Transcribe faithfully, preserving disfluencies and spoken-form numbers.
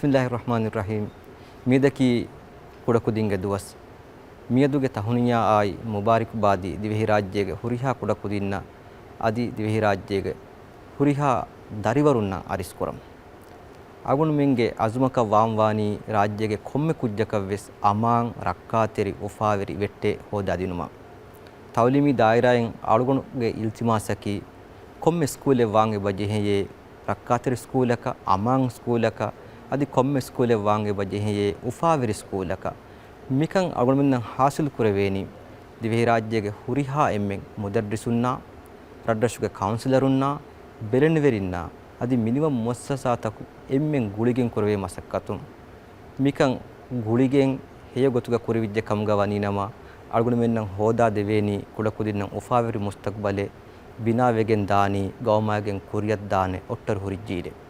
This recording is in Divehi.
ބިސްމިއްލާހި ރަޙްމާނި ރަޙީމް. މިއަދަކީ ކުޑަކުދިންގެ ދުވަސް. މިއަދުގެ ތަހުނިޔާއާއި މުބާރިކުބާދީ ދިވެހިރާއްޖޭގެ ހުރިހާ ކުޑަކުދިންނަށް އަދި ދިވެހިރާއްޖޭގެ ހުރިހާ ދަރިވަރުންނަށް އަރިސްކުރަން. އަޅުގަނޑުމެންގެ އަޒުމަކަށް ވާންވާނީ ރާއްޖޭގެ ކޮންމެ ކުއްޖަކަށްވެސް އަމާން، ރައްކާތެރި، އުފާވެރި ވެއްޓެއް ހޯދާދިނުމަށް. ތައުލީމީ ދާއިރާއިން އަޅުގަނޑުގެ އިލްތިމާސަކީ، ކޮންމެ ސްކޫލެއް ވާން އެބަ ޖެހެޔޭ، ރައްކާތެރި ސްކޫލަކަށް، އަމާން ސްކޫލަކަށް، އަދި ކޮންމެ ސްކޫލެއް ވާން އެބަ ޖެހެޔޭ، އުފާވެރި ސްކޫލަކަށް. މިކަން އަޅުގަނޑުމެންނަށް ހާސިލް ކުރެވޭނީ، ދިވެހިރާއްޖޭގެ ހުރިހާ އެންމެން މުދައްރިސުންނާ، ރަށްރަށުގެ ކައުންސިލަރުންނާ، ބެލެނިވެރިންނާ، އަދި މިނިވަން މުއައްސަސާތަކު އެންމެން ގުޅިގެން ކުރެވޭ މަސައްކަތުން. މިކަން ގުޅިގެން ހެޔޮ ގޮތުގަ ކުރެވިއްޖެ ކަމުގަ ވަނީނަމަ، އަޅުގަނޑުމެންނަށް ހޯދާ ދެވޭނީ ކުޑަކުދިންނަށް އުފާވެރި މުސްތަގްބަލެއް ބިނާވެގެން ދާނީ ގައުމާގެން ކުރިއަށް ދާނެ އޮށްޓަރު ހުރި ޖީލެއް.